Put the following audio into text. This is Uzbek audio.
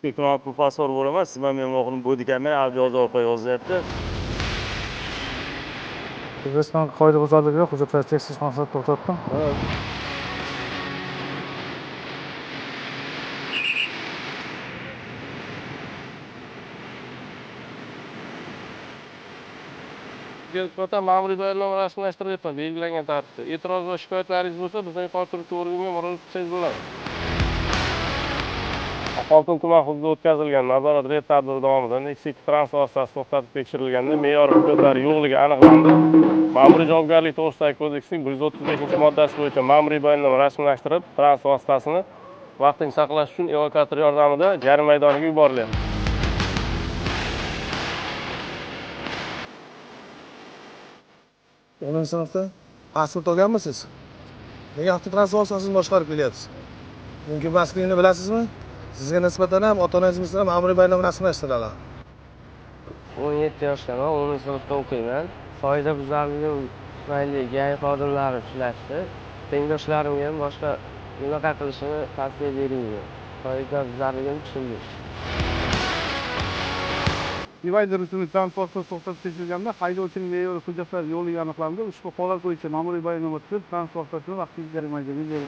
Knopka pasport bo'laman, siz bilan men o'g'lim bodi kamera audio orqali yozyapti. O'zbekiston qoidabuzarligi yo'q, hujjatlar tekshirish maqsadida to'xtatdim. Nisbatan ma'muriy bayonnoma rasmiylashtirilyapman belgilangan tartibda. E'tiroz va shikoyatlaringiz bo'lsa, bizdan yuqori turibdi organga murojaat qilsangiz bo'ladi. Oqoltin tuman hududida o'tkazilgan nazorat reyd tadbiri davomida Nexia transport vositasi to'xtatib tekshirilganda me'yor hujjatlari yo'qligi aniqlandi. Ma'muriy javobgarlik to'g'risidagi kodeksning 135-moddasi bo'yicha ma'muriy bayonnoma rasmiylashtirib, transport vositasini vaqtincha saqlash uchun evakuator yordamida jarima maydoniga yuborilyapti. 10 sinfda pasport olganmisiz? Nega avtotransport vositasini boshqarib kelyapsiz? Mumkin emasligini bilasizmi? Sizga nisbatan ham, ota-onangizga nisbatan ham ma'muriy bayonnoma rasmiylashtiriladi. 17 yoshdaman, 10 sinfda o'qiyman. Qoidabuzarligim tufayli GAI xodimlari ushlashdi. Tengdoshlarimga ham boshqa bunaqa qilishini tavsiya bermayman. Qoidabuzarligimni tushundim. Divider rusumli transport vositasi to'xtatib tekshirilganda haydovchining me'yor hujjatlari yo'qligi aniqlandi. Ushbu holat bo'yicha ma'muriy bayonnoma tuzib, transport vositasini vaqtincha jarima maydoniga.